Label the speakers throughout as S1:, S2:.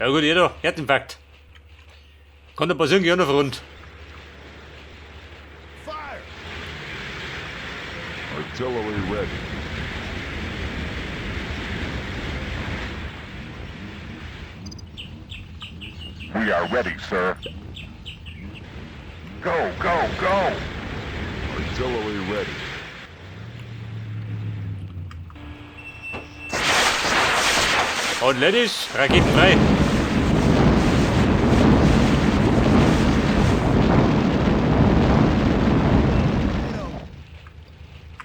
S1: Ja gut, jeder, Herzinfarkt. Kann da passieren, geh auch noch rund.
S2: Fire!
S3: Artillery ready.
S4: We are ready, sir. Go, go, go!
S3: Artillery ready.
S1: Und Ladies, Raketen frei.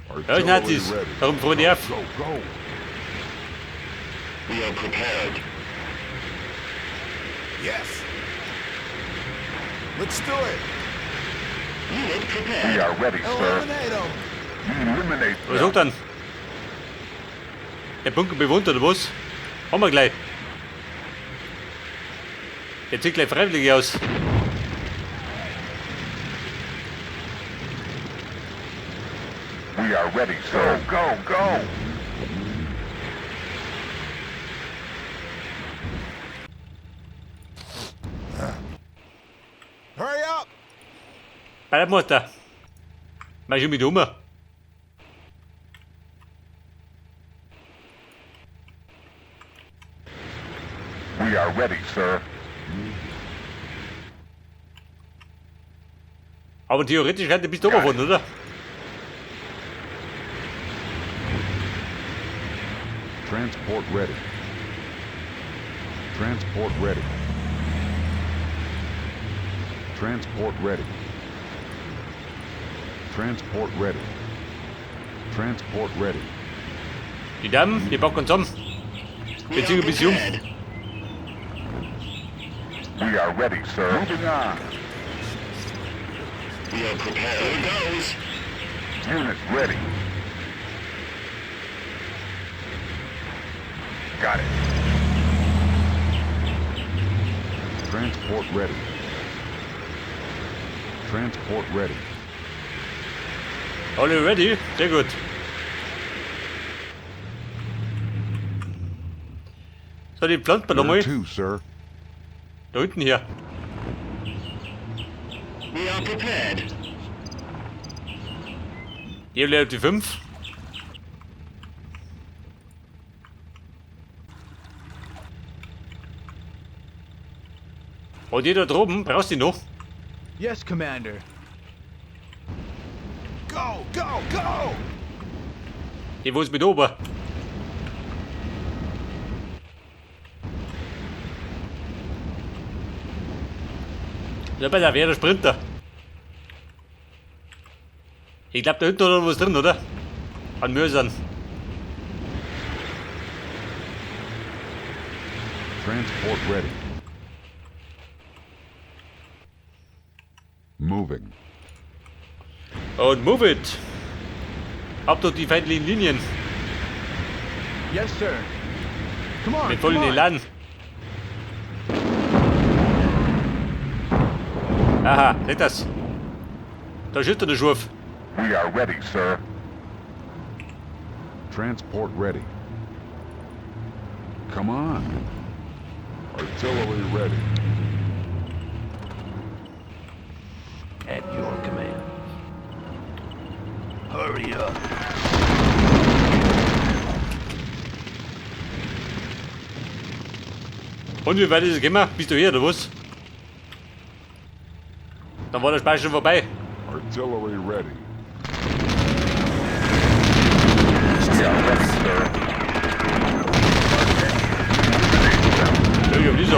S1: Ja,
S3: Artillery
S1: Nazis.
S3: ready.
S1: Darum frohen die auf.
S3: Go, go.
S5: We are prepared.
S2: Yes! Let's do it!
S5: Unit
S4: We
S5: prepared.
S4: are ready, sir.
S2: Eliminate 'em!
S4: Eliminate
S1: Was
S4: them.
S1: sagt dann? Der Bunker bewohnt oder was? Haben wir gleich. Der zieht gleich freiwillig aus.
S4: We are ready, sir. Go, go, go!
S2: Hurry up!
S1: Bei der Mutter. Mach schon mit um.
S4: We are ready, sir.
S1: Aber theoretisch könnte bist du oben oder?
S3: Transport ready. Transport ready. Transport ready. Transport ready. Transport ready.
S1: Die Damen, die packen zusammen.
S5: We
S1: Wir
S5: are
S1: ziehen ein bisschen um.
S5: prepared.
S4: We are ready, sir. Moving on.
S5: We are prepared. Here goes.
S4: Unit ready. Got it.
S3: Transport ready. Transport ready.
S1: Alle ready? Sehr gut. So, die pflanzt man
S3: Where
S1: nochmal.
S3: to, sir?
S1: Da hinten hier.
S5: We are prepared.
S1: Hier leert die 5. Und die da droben, brauchst du die noch?
S6: Yes, Commander.
S2: Go, go, go!
S1: Die, wo ist mit oben? Ja, bei der wäre der Sprinter. Ich glaube, da hinten ist noch was drin, oder? An Mörsern.
S3: Transport ready. Moving.
S1: Und move it. Ab durch die feindlichen Linien.
S6: Yes, sir. Come on.
S1: Mit vollen
S6: come on.
S1: Elan. Aha, seht das? Da schüttet der Schurf.
S4: We are ready, sir.
S3: Transport ready. Come on. Artillery ready.
S7: At your command. Hurry up.
S1: Und wie weit ist es gekommen? Bist du hier, oder was? Dann war der Spaß schon vorbei.
S3: Artillery ready.
S4: We are ready, sir.
S1: Ja, ja, wieso?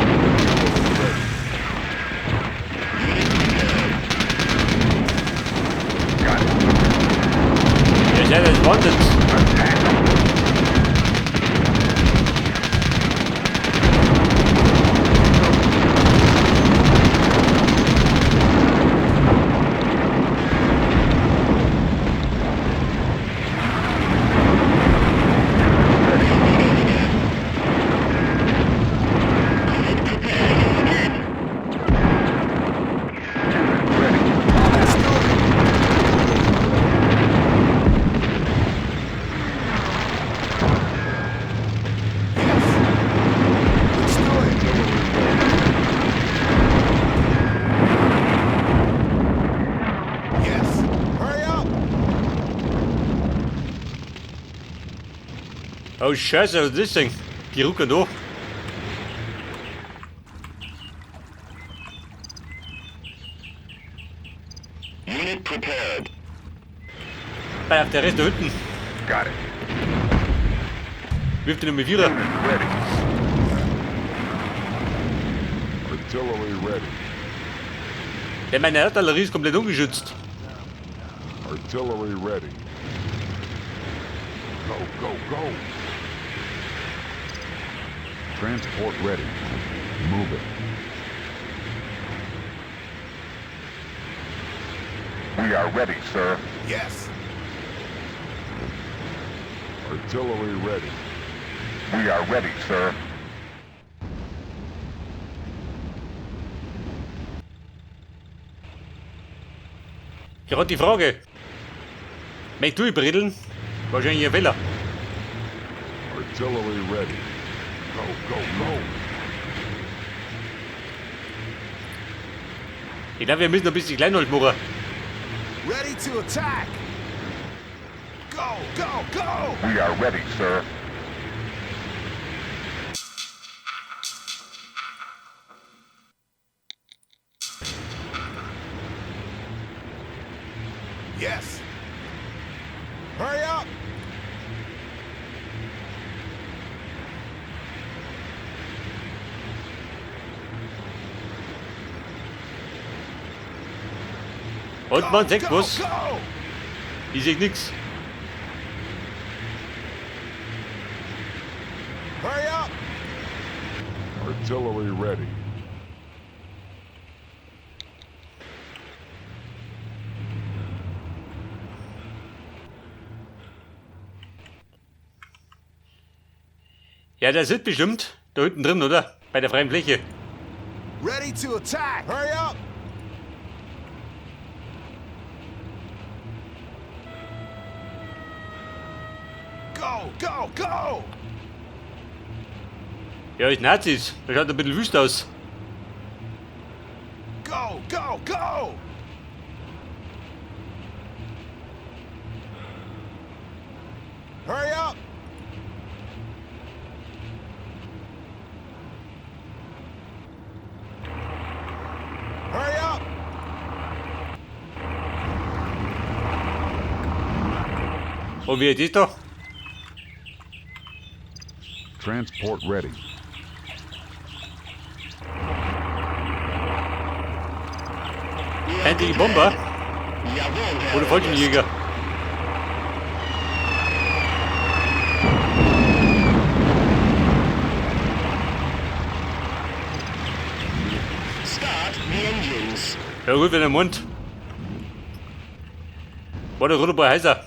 S4: Got it.
S1: Ihr seid jetzt wanted.
S4: Attack 'em.
S5: Unit prepared.
S1: Oh Scheiße, was ist das denn? Die rucken da.
S5: Unit prepared.
S1: Bei auf der Rest da hinten.
S4: Got it.
S1: Wirft den mit Vierer.
S4: Unit ready.
S3: Artillery ready.
S1: Ja, meine Artillerie ist komplett ungeschützt.
S3: Artillery ready. Go, go, go! Transport ready. Move it.
S4: We are ready, sir.
S2: Yes.
S3: Artillery ready.
S4: We are ready, sir.
S1: Gerade die Frage. Möchtest du überredeln? Wahrscheinlich ein Fehler.
S3: Artillery ready. Go, go, go!
S1: Ich glaube, wir müssen ein bisschen klein halt machen.
S2: Ready to attack. Go, go, go!
S4: We are ready, sir.
S2: Yes. Hurry up!
S1: Und man sagt
S2: Go,
S1: was?
S2: go!
S1: Ich seh nix.
S2: Hurry up!
S3: Artillery ready.
S1: Ja, der sitzt bestimmt da hinten drin, oder? Bei der freien Fläche.
S2: Ready to attack! Hurry up! Go, go, go!
S1: Ja, ist Nazis. Das schaut ein bisschen wüst aus.
S2: Go, go, go! Hurry up! Hurry up!
S1: Und wie ist das da?
S3: Transport ready.
S1: Feindliche Bomber
S5: Jawohl, Herr
S1: oder
S5: Oberst.
S1: Fallschirmjäger?
S5: Start the engines.
S1: Ja gut, wenn er Mund. War der Runde heißer.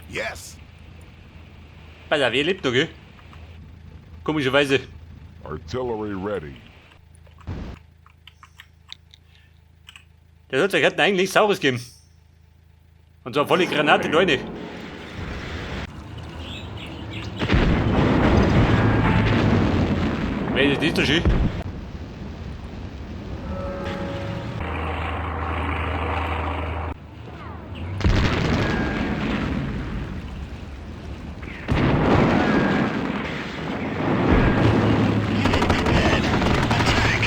S2: Yes!
S1: Bei der wer lebt noch, gell? Komischerweise.
S3: Artillery ready.
S1: Der sollte hätten eigentlich Saures geben. Und zwar volle Granate da rein. Wer ist das da schön?
S5: Unit prepared. Attack!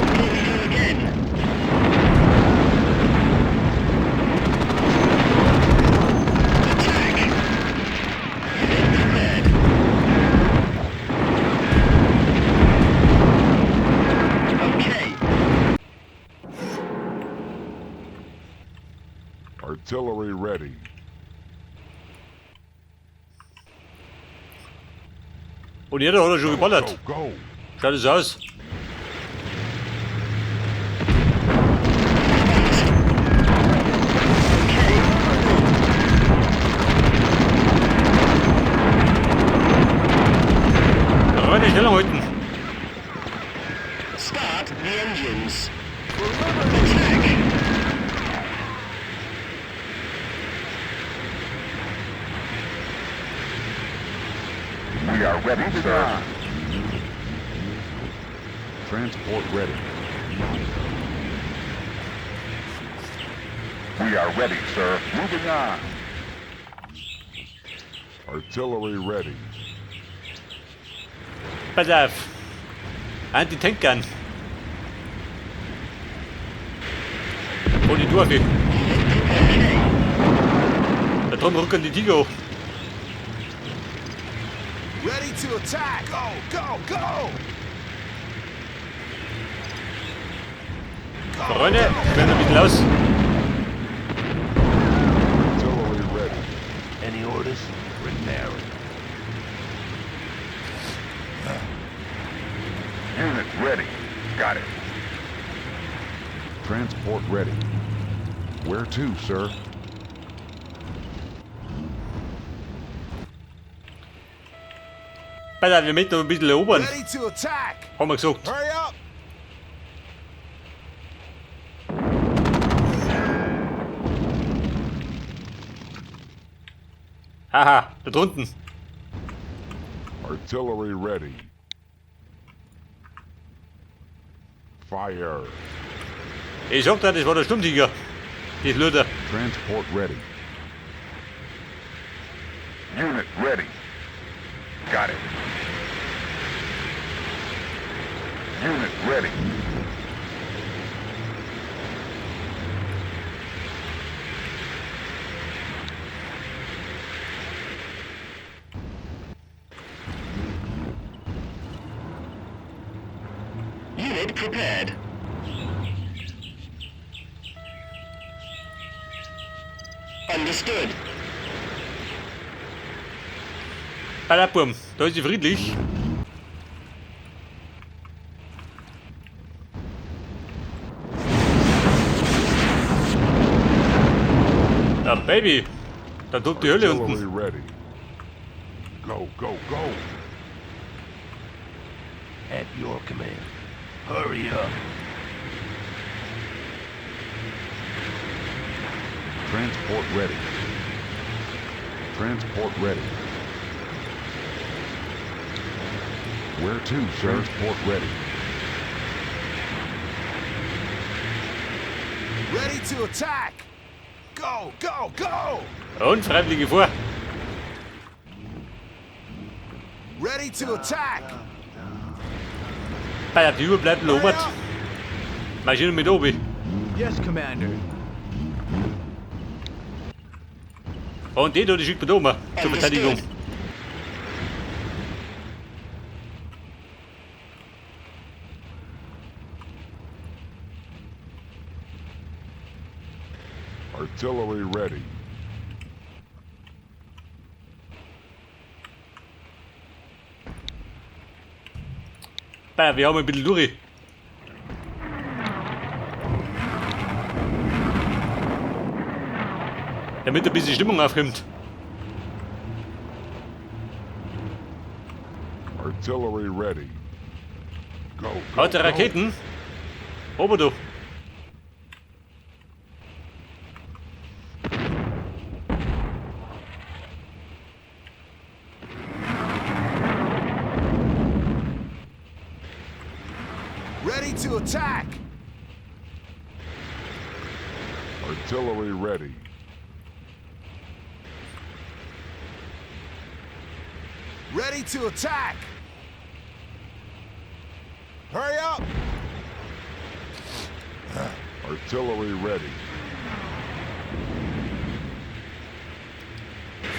S5: Here we go again. Attack! Unit prepared. Okay.
S3: Artillery ready.
S1: Und jeder hat er schon
S3: Go,
S1: geballert.
S3: go!
S1: Schaut es aus.
S5: Okay.
S1: Reine Stellung halten.
S5: Start the engines. Attack!
S4: We are ready, sir.
S3: Transport ready.
S4: We are ready, sir. Moving on.
S3: Artillery ready.
S1: Pass auf. Anti-Tank-Gun. Hol die durch.
S5: Okay.
S1: Da drüben rücken die Tiger.
S2: Ready to attack! Go, go, go! Go,
S1: Freunde,
S2: go,
S1: wir werden ein bisschen aus.
S3: Artillery ready.
S7: Any orders? Repairing.
S4: Unit ready. Got it.
S3: Transport ready. Where to, sir?
S1: Pass auf, wir möchten noch ein bisschen erobern.
S2: Ready to attack!
S1: Haben wir gesagt.
S2: Hurry up!
S1: Haha, da drunten.
S3: Artillery ready. Fire.
S1: Ich sag dir, das war der Sturmtiger. Die Lüder.
S3: Transport ready.
S4: Unit ready. Got it. Unit ready.
S5: Unit prepared. Understood.
S1: Pass auf, Burm. Da ist sie friedlich. Ja, Baby. Da tobt die Hölle
S3: Artillery
S1: unten.
S3: ready. Go, go, go.
S7: At your command. Hurry up.
S3: Transport ready. Transport ready. Where to, sir? Transport ready.
S2: Ready to attack! Go, go, go!
S1: Und Freiwillige vor.
S2: Ready to attack!
S1: Pass auf, die Über bleibt
S2: Hurry
S1: erobert.
S2: up!
S1: Maschinen mit oben.
S6: Yes, Commander.
S1: Und die da, die schickt man da oben. Zur Verteidigung.
S5: Understood.
S3: Artillery ready.
S1: Pass auf, wir haben ein bisschen durch. Damit ein bisschen Stimmung aufkommt.
S3: Artillery ready. Go, go,
S1: Hat er
S3: go.
S1: Raketen? Ober du.
S2: Ready to attack!
S3: Artillery ready.
S2: Ready to attack! Hurry up!
S3: Artillery ready.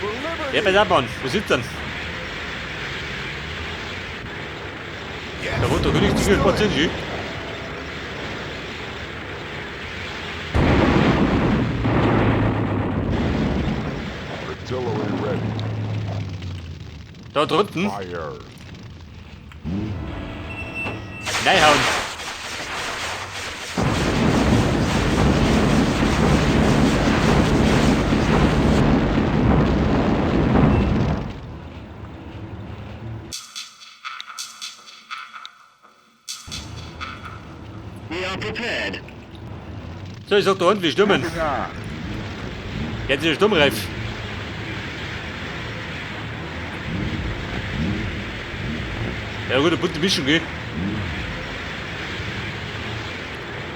S2: For liberty!
S1: Ja, pass auf, Mann. Wo sitzt denn?
S2: Yes.
S1: Da wohnt der König
S2: Let's do it.
S1: spazieren, gell?
S3: Artillery ready.
S1: Da drunten.
S3: Fire.
S1: Reinhauen.
S5: We are prepared.
S1: So, ich sag da unten, wir stürmen.
S4: Moving on.
S1: Jetzt ist der sturmreif. Ja gut, eine bunte Mischung, gell?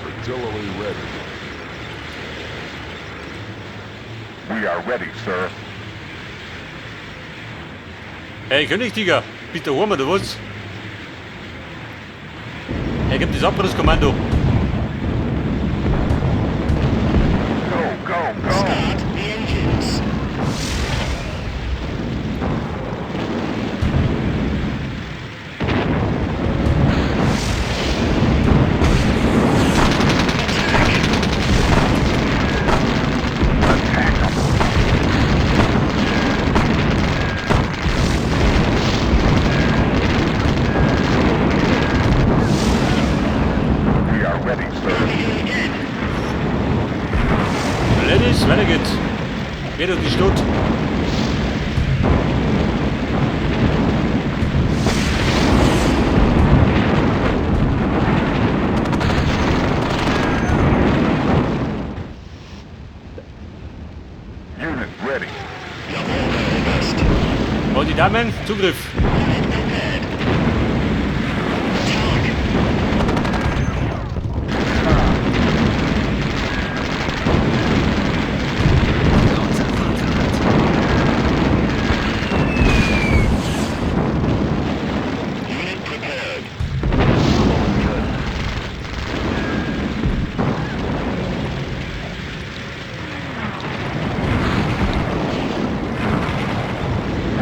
S3: Artillery ready.
S4: We are ready, sir.
S1: Hey Königtiger, bist du daheim oder was? Er gibt das Abrissskommando.
S4: Go, go, go!
S5: Start the engines.
S4: Attack 'em! We are ready, sir.
S5: We go again.
S1: Ladies, weiter geht's. Wer durch die Stadt.
S4: Unit ready.
S5: Your order, Oberst.
S1: Und die Damen, Zugriff.
S5: Unit prepared. Attack. Unit prepared.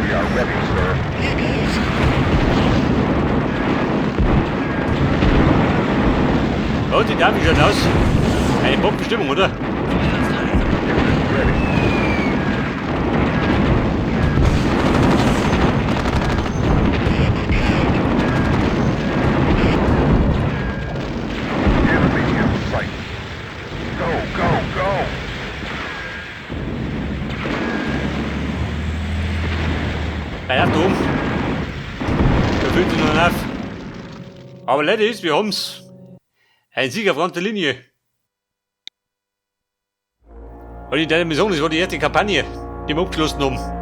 S4: We are ready, sir.
S5: Here goes.
S1: Und die Damen schauen aus. Eine Bombenstimmung, oder?
S4: Unit ready.
S5: We are prepared.
S4: Enemy in sight. Go, go, go!
S1: Bei da oben. Da fühlt sich noch auf. Aber Ladies, wir haben's. Ein Sieg auf ganzer Linie. Und in deiner Mission, das war die erste Kampagne, die wir abgeschlossen haben.